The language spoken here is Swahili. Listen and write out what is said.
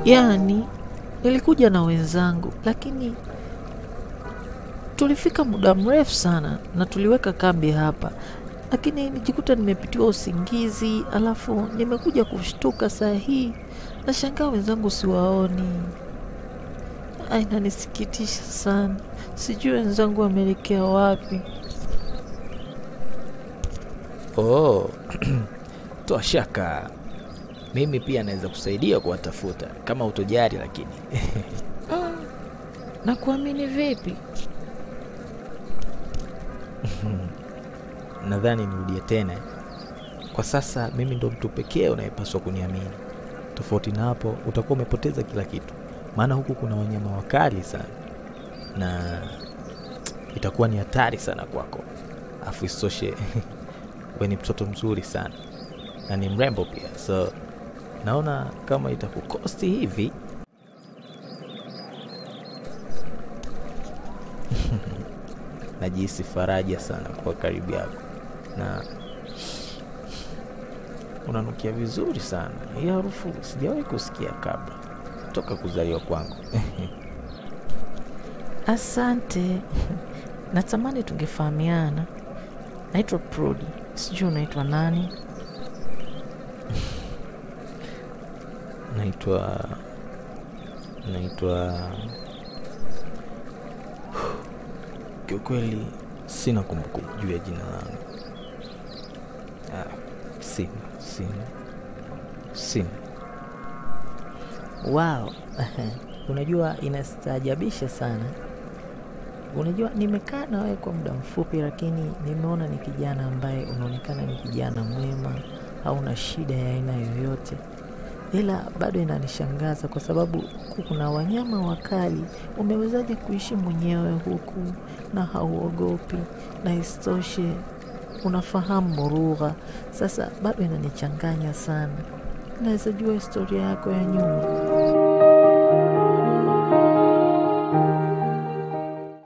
Yaani nilikuja na wenzangu, lakini tulifika muda mrefu sana na tuliweka kambi hapa, lakini nijikuta nimepitiwa usingizi, alafu nimekuja kushtuka saa hii, nashangaa wenzangu siwaoni. Ai, inanisikitisha sana, sijui wenzangu wameelekea wapi. Oh, toa shaka, mimi pia naweza kusaidia kuwatafuta kama utojari, lakini Na kuamini vipi? Nadhani nirudie tena. Kwa sasa mimi ndo mtu pekee unayepaswa kuniamini. Tofauti na hapo utakuwa umepoteza kila kitu, maana huku kuna wanyama wakali sana na itakuwa ni hatari sana kwako. Afu isitoshe we ni mtoto mzuri sana na ni mrembo pia, so naona kama itakukosti hivi. Najihisi faraja sana kuwa karibu yako na unanukia vizuri sana. Hii harufu sijawahi kusikia kabla toka kuzaliwa kwangu. Asante. Natamani tungefahamiana. Naitwa Prudi, sijui unaitwa nani? Naitwa kiukweli sina kumbukumbu juu ya jina langu. Sina. Wow. Unajua inastaajabisha sana. Unajua nimekaa na wewe kwa muda mfupi, lakini nimeona ni kijana ambaye unaonekana ni kijana mwema, hauna shida ya aina yoyote. Ila bado inanishangaza kwa sababu huku kuna wanyama wakali. Umewezaje kuishi mwenyewe huku na hauogopi? Na isitoshe unafahamu lugha. Sasa bado inanichanganya sana. Naweza jua historia yako ya nyuma?